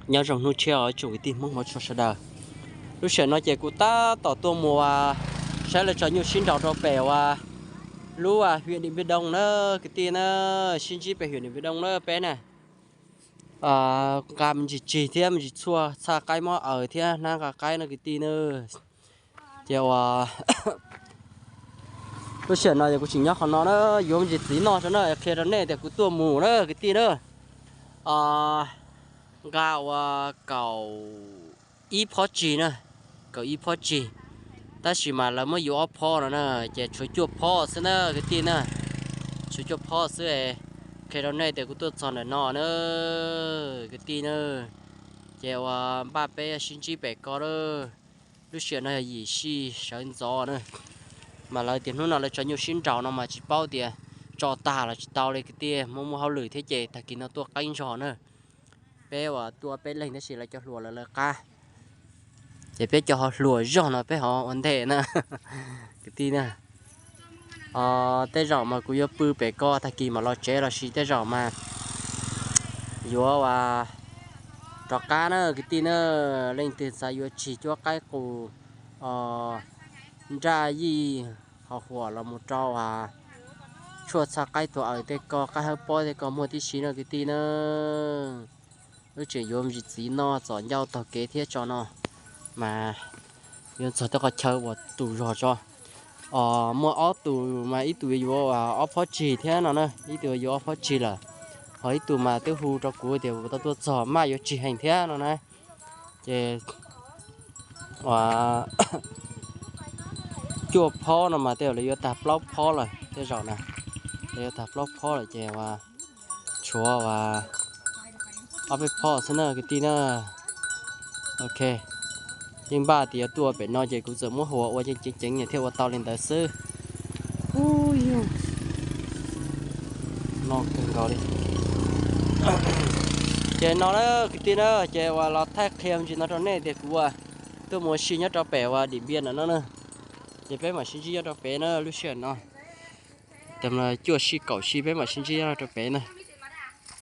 Nyob zoo hnub tshiab os tsoom kwv tij Hmoob hmov tshua sawv daws. Lub sij hawm no ces kuv tab tom tuaj mus saib lawv tso nyuj sib nraus rau pem uas lub uas hwm Dim Npia Doo na kwv tij na, sib ntsib pem hwm Dim Npia Doo na peb na. Nqa me ntsis tsig thiab me ntsis txhuaj txhaj qaib mob aws thiab hnab nqa qaib no kwv tij na. Ces uas lub sij hawm no yog kuv tseem nyob qhov no na, yuav me ntsis txiv noj tso na, qhia rau nej tias kuv tuaj mus na kwv tij na. Nqa uas kaum ib phob tsig na, kaum ib phob tsig, tab sis mas lawv muab yuav ob phob no na, ces tshuav cuaj phob xwb na kwv tij na, tshuav cuaj phob xwb. Qhia rau nej tias kuv tuaj txog ntawm no na kwv tij na, ces uas npaj peb sib ntsib pem ko lawm. Lub sij hawm no yog yim sij sawv ntxov na, mas lawv tias hnub no lawv tso nyuj sib nraus no mas tsis paub tias tso tag los tsis tau li kwv tij, muaj muaj hauj lwm thiab ces tag kis no tuaj qeeb zog na. Peb uas tuaj peb leeg tab sis lawv cov hluas lawv lawv qab, ces peb cov ho hluas zog no peb ho ua ntej na kwv tij na. Tej zaum mas kuv yuav pw pem ko tag kis mam los tsev los sis tej zaum mas yuav uas rov qab na kwv tij na. Leej twg xav yuav tsig cuab qaib qus, nraj yij, ho huam los mus rau uas tshuaj txhaj qaib tuag aws tej ko, qaib hawb pob tej ko muaj tib si no kwv tij na. Wb tseem yuav me ntsis txiv noj txom ncauj taug kev thiab tso no, mas yuav txog tej qhov chaw uas tus zog tso. Muaj ob tus mas ib tus yuav yuav ob phob tsig thiab no na, ib tus yuav ob phob tsig lawm, ho ib tus mas twb hu rau kuv tias tau tuaj txog maj yuav tsig heev thiab no na. Ces cuaj phob no mas tej zaum lawv yuav tag plaub phob lawm tej zaum na, lawv yuav tag plaub phob lawm ces uas tshuav uas ob peb phob xwb na kwv tij na. Ok, yeej npaj tias yuav tuaj pem no ces kuv txawm muab huam ua ceev ceev thiaj ua tau li ntawd xwb. Ces no na kwv tij na, ces uas los thaij qhia me ntsis no rau nej tias kuv uas tuaj mus ua si nyob rau pem uas Dim Npia no na. Ces peb mam sib ntsib nyob rau pem na lub sij hawm no. Tag cuaj sij kaum sij peb mam sib ntsib nyob rau pem na.